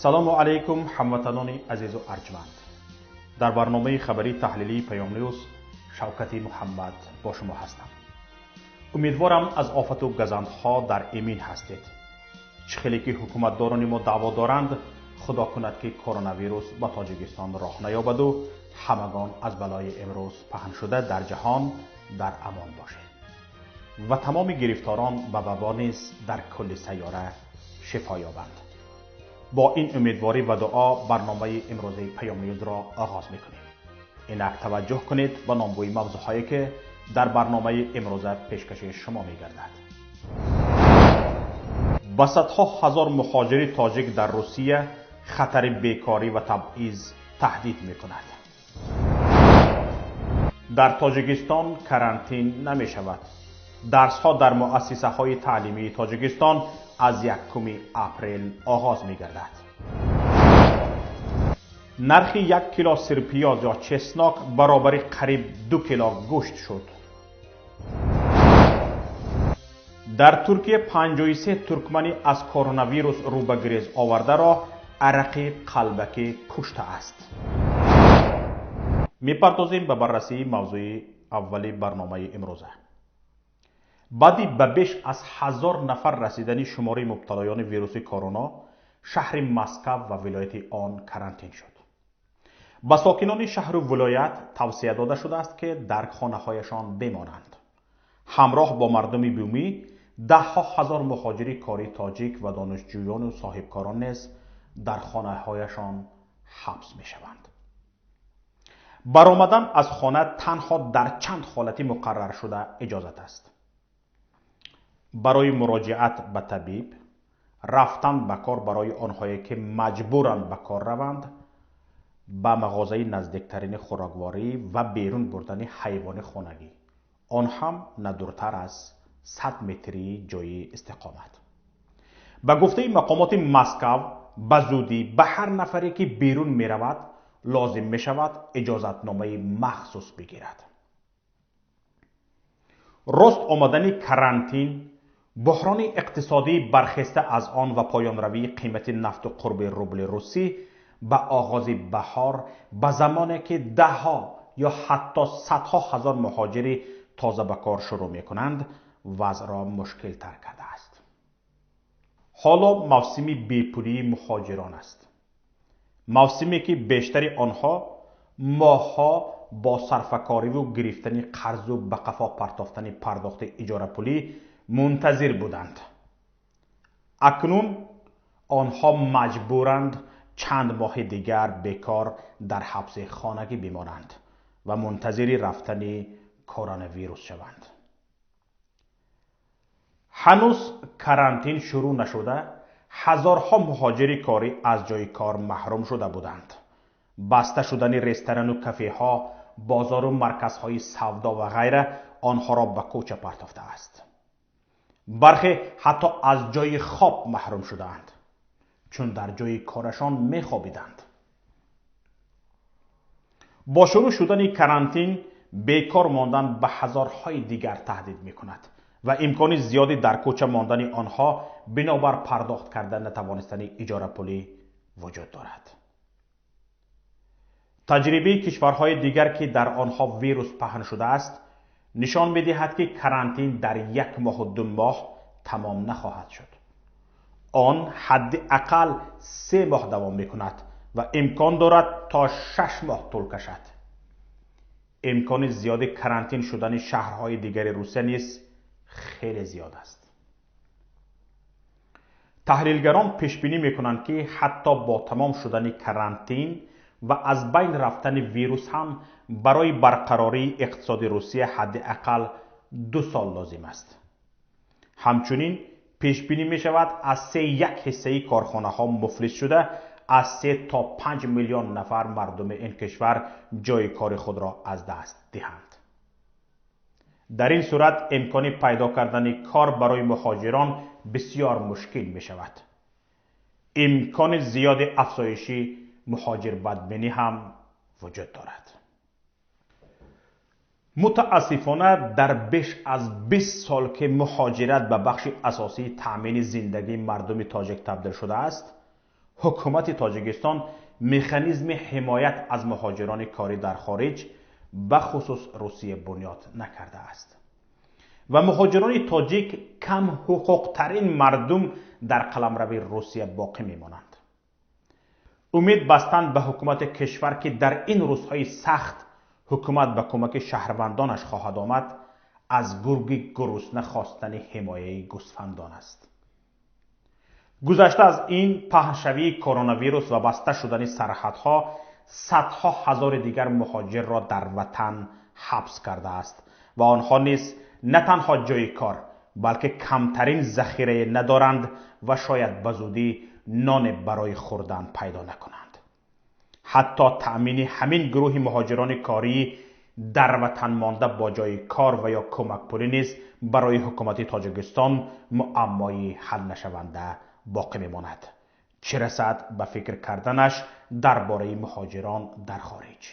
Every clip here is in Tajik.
Салому алайкум, ҳамватанони азизу арҷманд. Дар барномаи хабарии таҳлилии Паём Ньюз Шавкати Муҳаммад бо шумо ҳастам. Умедворам, аз офату газандҳо дар эмин ҳастед. Чӣ хеле ки ҳукуматдорони мо даъво доранд, худо кунад, ки коронавирус ба Тоҷикистон роҳ наёбаду ҳамагон аз балои имрӯз паҳншуда дар ҷаҳон дар амон бошед ва тамоми гирифторон ба вабо низ дар кулли сайёра шифо ёбанд. Бо ин умедворӣ ва дуо барномаи имрӯзаи Паём Ньюзро оғоз мекунем. Инак таваҷҷӯҳ кунед ба номгӯи мавзӯъҳое, ки дар барномаи имрӯза пешкаши шумо мегардад. Ба садҳо ҳазор муҳоҷири тоҷик дар Русия хатари бекорӣ ва табъиз таҳдид мекунад. Дар Тоҷикистон карантин намешавад. Дарсҳо дар муассисаҳои таълимии Тоҷикистон аз 1 апрел оғоз мегардад. Нархи 1 кило сирпиёз ё чеснок баробари қариб 2 кило гӯшт шуд. Дар Туркия 53 туркманӣ аз коронавирус рӯ ба гирез овардаро арақи қалбакӣ куштааст. Мепардозем ба баррасии мавзӯи аввали барномаи имрӯза. Баъди ба беш аз 1000 нафар расидани шумораи мубталоёни вируси корона, шаҳри Москав ва вилояти он карантин шуд. Ба сокинони шаҳру вилоят тавсия дода шудааст, ки дар хонаҳояшон бимонанд. Ҳамроҳ бо мардуми бумӣ даҳҳо ҳазор муҳоҷири кории тоҷик ва донишҷӯёну соҳибкорон низ дар хонаҳояшон ҳабс мешаванд. Баромадан аз хона танҳо дар чанд ҳолати муқарраршуда иҷозат аст: барои муроҷиат ба табиб, рафтан ба кор барои онҳое, ки маҷбуранд ба кор раванд, ба мағозаи наздиктарини хӯрокворӣ ва берун бурдани ҳайвони хонагӣ, он ҳам на дуртар аз 100 метрии ҷои истиқомат. Ба гуфтаи мақомоти Москав, ба зудӣ ба ҳар нафаре, ки берун меравад, лозим мешавад иҷозатномаи махсус бигирад. Рост омадани карантин, буҳрони иқтисодии бархеста аз он ва поёнравии қимати нафту қурби рубли русӣ ба оғози баҳор, ба замоне ки даҳҳо ё ҳатто садҳо ҳазор муҳоҷири тоза ба кор шурӯъ мекунанд, вазъро мушкилтар кардааст. Ҳоло мавсими бепулии муҳоҷирон аст, мавсиме ки бештари онҳо моҳҳо бо сарфакориву гирифтани қарзу ба қафо партофтани пардохти иҷорапулӣ мунтазир буданд. Акнун онҳо маҷбуранд чанд моҳи дигар бекор дар ҳабси хонагӣ бимонанд ва мунтазири рафтани коронавирус шаванд. Ҳанӯз карантин шурӯъ нашуда, ҳазорҳо муҳоҷири корӣ аз ҷои кор маҳрум шуда буданд. Баста шудани ресторану кафеҳо, бозору марказҳои савдо ва ғайра онҳоро ба кӯча партофтааст. Бархе ҳатто аз ҷои хоб маҳрум шудаанд, чун дар ҷои корашон мехобиданд. Бо шурӯъ шудани карантин бекор мондан ба ҳазорҳои дигар таҳдид мекунад ва имкони зиёди дар кӯча мондани онҳо бинобар пардохт карда натавонистани иҷорапулӣ вуҷуд дорад. Таҷрибаи кишварҳои дигар, ки дар онҳо вирус паҳн шудааст, нишон медиҳад, ки карантин дар як моҳу 2 моҳ тамом нахоҳад шуд. Он ҳадди ақал 3 моҳ давом мекунад ва имкон дорад то 6 моҳ тӯл кашад. Имкони зиёди карантин шудани шаҳрҳои дигари Русия низ хеле зиёд аст. Таҳлилгарон пешбинӣ мекунанд, ки ҳатто бо тамом шудани карантин ва аз байн рафтани вирус ҳам барои барқарории иқтисоди Русия ҳадди ақал 2 сол лозим аст. Ҳамчунин пешбинӣ мешавад, аз се як ҳиссаи корхонаҳо муфлис шуда, аз 3 то 5 миллион нафар мардуми ин кишвар ҷои кори худро аз даст диҳанд. Дар ин сурат имкони пайдо кардани кор барои муҳоҷирон бисёр мушкил мешавад. Имкони зиёди афзоиши муҳоҷирбадбинӣ ҳам вуҷуд дорад. Мутаассифона, дар беш аз 20 сол, ки муҳоҷират ба бахши асосии таъмини зиндагии мардуми тоҷик табдил шудааст, Ҳукумати Тоҷикистон механизми ҳимоят аз муҳоҷирони корӣ дар хориҷ, бахусус Русия, бунёд накардааст ва муҳоҷирони тоҷик кам ҳуқуқтарин мардум дар қаламрави Русия боқӣ мемонанд. Умед бастан ба ҳукумати кишвар, ки дар ин рӯзҳои сахт ҳукумат ба кӯмаки шаҳрвандонаш хоҳад омад, аз гурги гурусна хостани ҳимояи гӯсфандон аст. Гузашта аз ин, паҳншавии коронавирус ва баста шудани сарҳадҳо садҳо ҳазори дигар муҳоҷирро дар ватан ҳабс кардааст ва онҳо низ на танҳо ҷойи кор, балки камтарин захирае надоранд ва шояд ба зудӣ ноне барои хӯрдан пайдо накунанд. Ҳатто таъмини ҳамин гурӯҳи муҳоҷирони корӣ дар ватан монда бо ҷойи кор ва ё кӯмакпулӣ низ барои ҳукумати Тоҷикистон муаммои ҳалнашаванда боқӣ мемонад, чӣ расад ба фикр карданаш дар бораи муҳоҷирон дар хориҷ.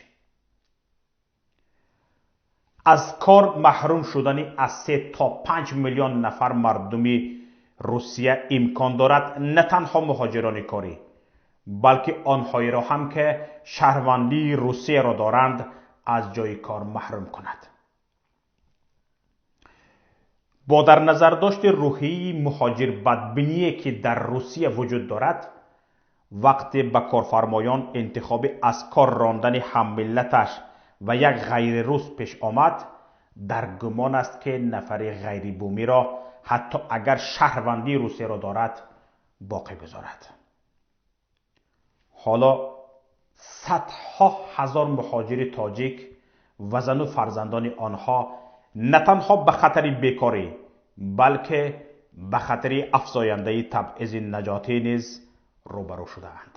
Аз кор маҳрум шудани аз 3 то 5 миллион нафар мардуми Русия имкон дорад на танҳо муҳоҷирони корӣ, балки онҳоеро ҳам, ки шаҳрвандии Русияро доранд, аз ҷойи кор маҳрум кунад. Бо дар назардошти рӯҳияи муҳоҷирбадбиние, ки дар Русия вуҷуд дорад, вақте ба корфармоён интихоби аз кор рондани ҳаммиллаташ ва як ғайрирус пеш омад, дар гумон аст, ки нафари ғайрибумиро, ҳатто агар шаҳрвандии Русияро дорад, боқӣ гузорад. Ҳоло садҳо ҳазор муҳоҷири тоҷик ва зану фарзандони онҳо на танҳо ба хатари бекорӣ, балки ба хатари афзояндаи табъизи нажодӣ низ рӯбарӯ шудаанд.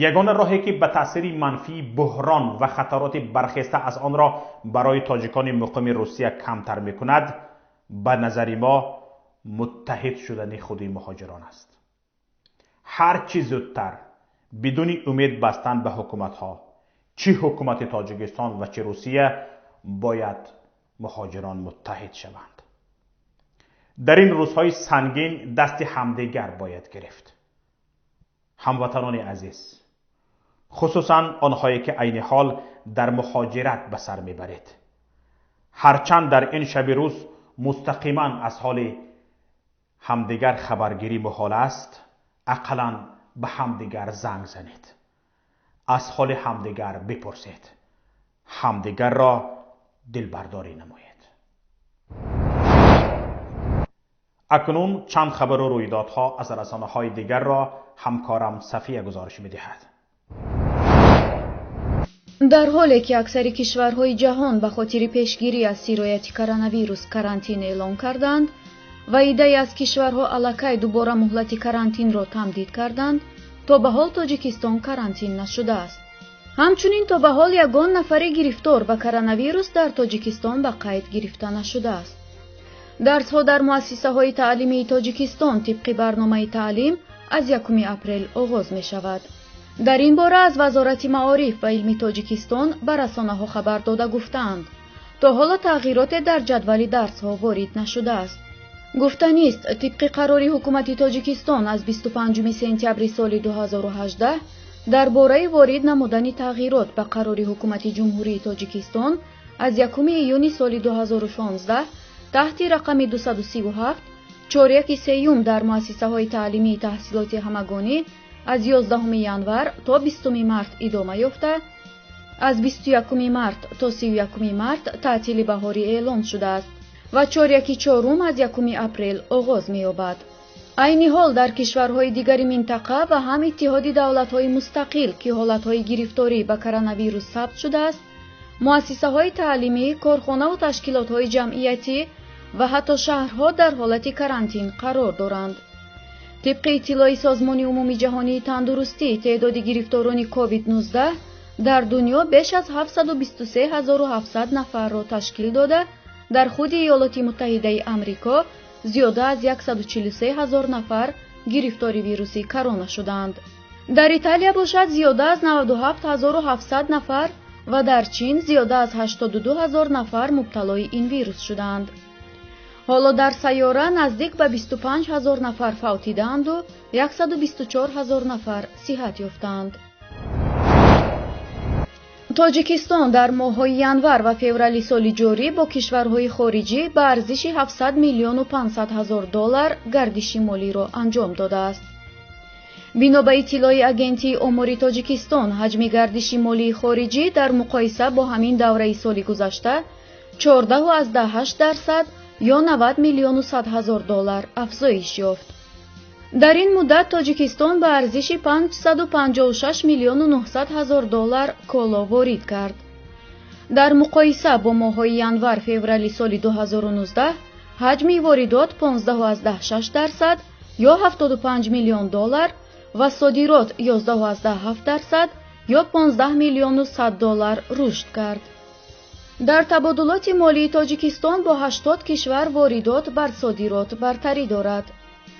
Ягона роҳе, ки ба таъсири манфии буҳрон ва хатароти бархеста аз онро барои тоҷикони муқими Русия камтар мекунад, ба назари мо муттаҳид шудани худи муҳоҷирон аст. Ҳар чӣ зудтар, бидуни умед бастан ба ҳукуматҳо, чӣ ҳукумати Тоҷикистон ва чӣ Русия, бояд муҳоҷирон муттаҳид шаванд. Дар ин рӯзҳои сангин дасти ҳамдигар бояд гирифт. Ҳамватанони азиз, хусусан онҳое, ки айни ҳол дар муҳоҷират ба сар мебаред, ҳарчанд дар ин шаби рӯз мустақиман аз ҳоли ҳамдигар хабаргирӣ муҳол аст, ақаллан ба ҳамдигар занг занед, аз ҳоли ҳамдигар бипурсед, ҳамдигарро дилбардорӣ намоед. Акнун чанд хабару рӯйдодҳо аз расонаҳои дигарро ҳамкорам Сафия гузориш медиҳад. Дар ҳоле ки аксари кишварҳои ҷаҳон ба хотири пешгирӣ аз сирояти коронавирус карантин эълон карданд ва иддае аз кишварҳо аллакай дубора муҳлати карантинро тамдид карданд, то ба ҳол Тоҷикистон карантин нашудааст. Ҳамчунин то ба ҳол ягон нафари гирифтор ба коронавирус дар Тоҷикистон ба қайд гирифта нашудааст. Дарсҳо дар муассисаҳои таълимии Тоҷикистон тибқи барномаи таълим аз 1 апрел оғоз мешавад. Дар ин бора аз Вазорати маориф ва илми Тоҷикистон ба расонаҳо хабар дода гуфтаанд, то ҳоло тағйироте дар ҷадвали дарсҳо ворид нашудааст. Гуфтанист, тибқи қарори ҳукумати Тоҷикистон аз 25 сентябри соли 2018 дар бораи ворид намудани тағйирот ба қарори ҳукумати Ҷумҳурии Тоҷикистон аз 1 июни соли 2016 таҳти рақами 237, чоряки сеюм дар муассисаҳои таълимии таҳсилоти ҳамагонӣ аз 11 январ то 20 март идома ёфта, аз 21 март то 31 март таътили баҳорӣ эълон шудааст ва чоряки чорум аз 1 апрел оғоз меёбад. Айни ҳол дар кишварҳои дигари минтақа ва ҳам Иттиҳоди давлатҳои мустақил, ки ҳолатҳои гирифторӣ ба коронавирус сабт шудааст, муассисаҳои таълимӣ, корхонаву ташкилотҳои ҷамъиятӣ ва ҳатто шаҳрҳо дар ҳолати карантин қарор доранд. Тибқи иттилои Созмони Умумиҷаҳонии тандурустӣ, теъдоди гирифторони COVID-19 дар дунё беш аз 723 700 нафарро ташкил дода, дар худи Иёлоти Муттаҳидаи Амрико зиёда аз 143 ҳазор нафар гирифтори вируси корона шуданд. Дар Италия бошад, зиёда аз 97 700 нафар ва дар Чин зиёда аз 82 ҳазор нафар мубталои ин вирус шуданд. Ҳоло дар сайёра наздик ба 25 ҳазор нафар фавтидаанду 124 ҳазор нафар сиҳат ёфтаанд. Тоҷикистон дар моҳҳои январ ва феврали соли ҷорӣ бо кишварҳои хориҷӣ ба арзиши 700 миллиону 500 ҳазор доллар гардиши молиро анҷом додааст. Бино ба иттилои Агентии омори Тоҷикистон, ҳаҷми гардиши молии хориҷӣ дар муқоиса бо ҳамин давраи соли гузашта 14,8% ё 90 миллиону 100 ҳазор доллар афзоиш ёфт. Дар ин муддат Тоҷикистон ба арзиши 556 миллиону 900 ҳазор доллар коло ворид кард. Дар муқоиса бо моҳҳои январ-феврали соли 2019 ҳаҷми воридот 15,6% ё 75 миллион доллар ва содирот 11,7% ё 15 миллиону 100 доллар рушд кард. Дар табодулоти молии Тоҷикистон бо 80 кишвар воридот бар содирот бартарӣ дорад.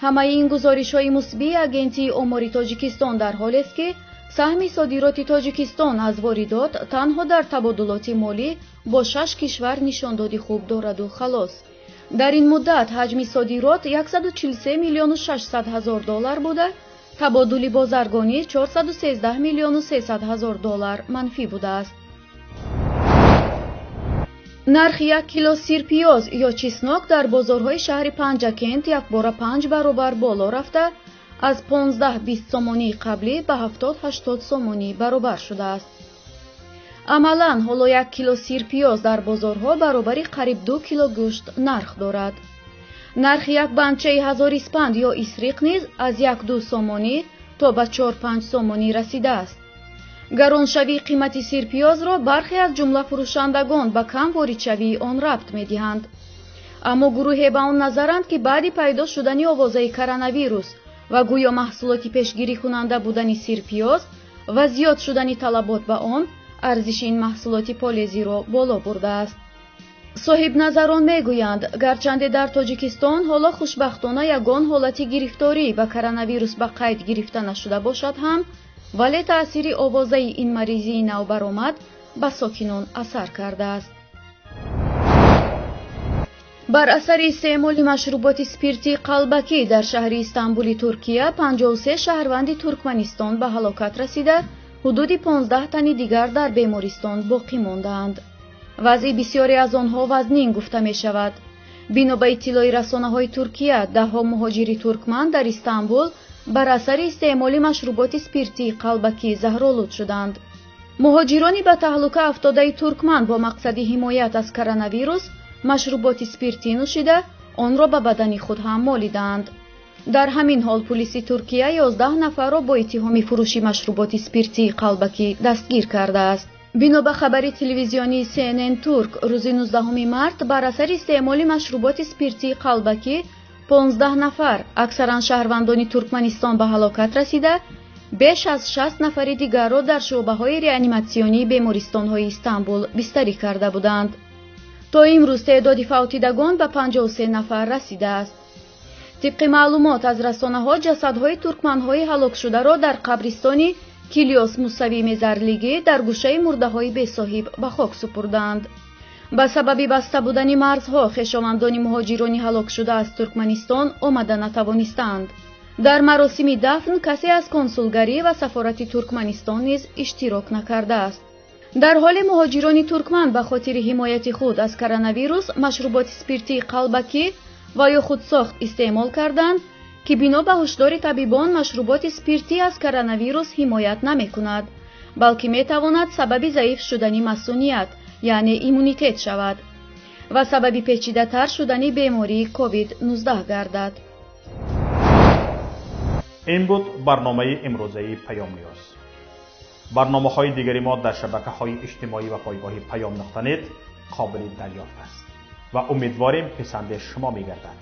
Ҳамаи ин гузоришҳои мусбии Агентии омори Тоҷикистон дар ҳолест, ки саҳми содироти Тоҷикистон аз воридот танҳо дар табодулоти молӣ бо 6 кишвар нишондоди хуб дораду халос. Дар ин муддат ҳаҷми содирот 143 миллиону 600 ҳазор доллар буда, табодули бозаргонӣ 413 миллиону 300 ҳазор доллар манфӣ будааст. Нархи 1 кило сирпиёз ё чеснок дар бозорҳои шаҳри Панҷакент якбора 5 баробар боло рафта, аз 15-20 сомонии қаблӣ ба 70-80 сомонӣ баробар шудааст. Амалан ҳоло 1 кило сирпиёз дар бозорҳо баробари қариб 2 кило гӯшт нарх дорад. Нархи як банчаи ҳазор испанд ё исриқ низ аз 1-2 сомонӣ то ба 4-5 сомонӣ расидааст. Гароншавии қимати сирпиёзро бархе аз ҷумла фурӯшандагон ба кам воридшавии он рабт медиҳанд. Аммо гурӯҳе ба он назаранд, ки баъди пайдо шудани овозаи коронавирус ва гӯё маҳсулоти пешгирикунанда будани сирпиёз ва зиёд шудани талабот ба он, арзиши ин маҳсулоти полезиро боло бурдааст. Соҳибназарон мегӯянд, гарчанде дар Тоҷикистон ҳоло хушбахтона ягон ҳолати гирифторӣ ба коронавирус ба қайд гирифта нашуда бошад ҳам, вале таъсири овозаи ин маризии навбаромад ба сокинон асар кардааст. Бар асари истеъмоли машруботи спиртии қалбакӣ дар шаҳри Истанбули Туркия 53 шаҳрванди Туркманистон ба ҳалокат расида, ҳудуди 15 тани дигар дар бемористон боқӣ мондаанд. Вазъи бисёре аз онҳо вазнин гуфта мешавад. Бино ба иттилои расонаҳои Туркия, даҳҳо муҳоҷири туркман дар Истанбул бар асари истеъмоли машруботи спиртии қалбакӣ заҳролуд шуданд. Муҳоҷирони ба таҳлука афтодаи туркман бо мақсади ҳимоят аз коронавирус машруботи спиртӣ нӯшида, онро ба бадани худ ҳам молидаанд. Дар ҳамин ҳол пулиси Туркия 11 нафарро бо иттиҳоми фурӯши машруботи спиртии қалбакӣ дастгир кардааст. Бино ба хабари телевизионии CNN Турк, рӯзи 19 март бар асари истеъмоли машруботи спиртии қалбакӣ 15 нафар, аксаран шаҳрвандони Туркманистон ба ҳалокат расида, беш аз 60 нафари дигарро дар шӯъбаҳои реаниматсионии бемористонҳои Истанбул бистарӣ карда буданд. То имрӯз теъдоди фавтидагон ба 53 нафар расидааст. Тибқи маълумот аз расонаҳо, ҷасадҳои туркманҳои ҳалокшударо дар қабристони Килиос Мусавӣ Мезарлигӣ дар гӯшаи мурдаҳои бесоҳиб ба хок супурданд. Ба сабаби баста будани марзҳо хешовандони муҳоҷирони ҳалокшуда аз Туркманистон омада натавонистанд. Дар маросими дафн касе аз консулгарӣ ва сафорати Туркманистон низ иштирок накардааст. Дар ҳоле муҳоҷирони туркман ба хотири ҳимояти худ аз коронавирус машруботи спиртии қалбакӣ ва ё худсохт истеъмол карданд, ки бино ба ҳушдори табибон машруботи спиртӣ аз коронавирус ҳимоят намекунад, балки метавонад сабаби заиф шудани масуният, яъне иммунитет шавад ва сабаби печидатар шудани бемории COVID-19 гардад. Ин буд барномаи имрӯзаи Паём Ньюз. Барномаҳои дигари мо дар шабакаҳои иҷтимоӣ ва пойгоҳи Паём нуқта нет қобили дарёфт аст ва умедворем писанди шумо мегардад.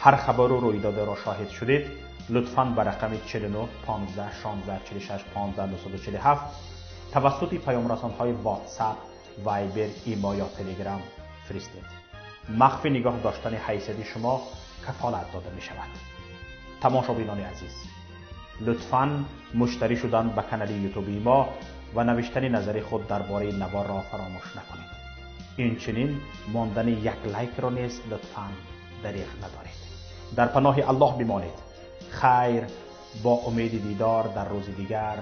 Ҳар хабару рӯйдодеро шоҳид шудед, лутфан ба рақами 49 15 16 46 15 947 тавассути паёмрасонҳои WhatsApp, Viber, Имо ё Telegram фиристед. Махфӣ нигоҳ доштани ҳайсияти шумо кафолат дода мешавад. Тамошобинони азиз, лутфан муштарӣ шудан ба канали ютуби мо ва навиштани назари худ дар бораи наворро фаромӯш накунед. Инчунин мондани як лайкро низ лутфан дареғ надоред. Дар паноҳи Аллоҳ бимонед. Хайр, бо умеди дидор дар рӯзи дигар.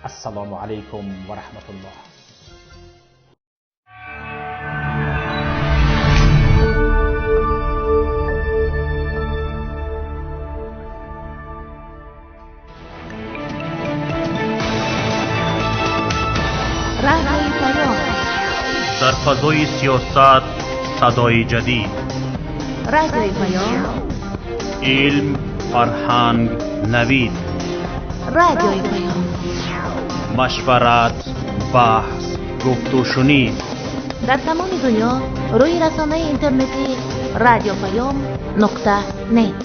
Ассалому алайкум ва раҳматуллоҳ. Дар фазои сиёсат садои ҷадид, Радиои Паём, илм, фарҳанг, навид, Радиои Паём, машварат, баҳс, гуфтушунид. Дар тамоми дунё рӯи расонаи интернетӣ radiopayom.net.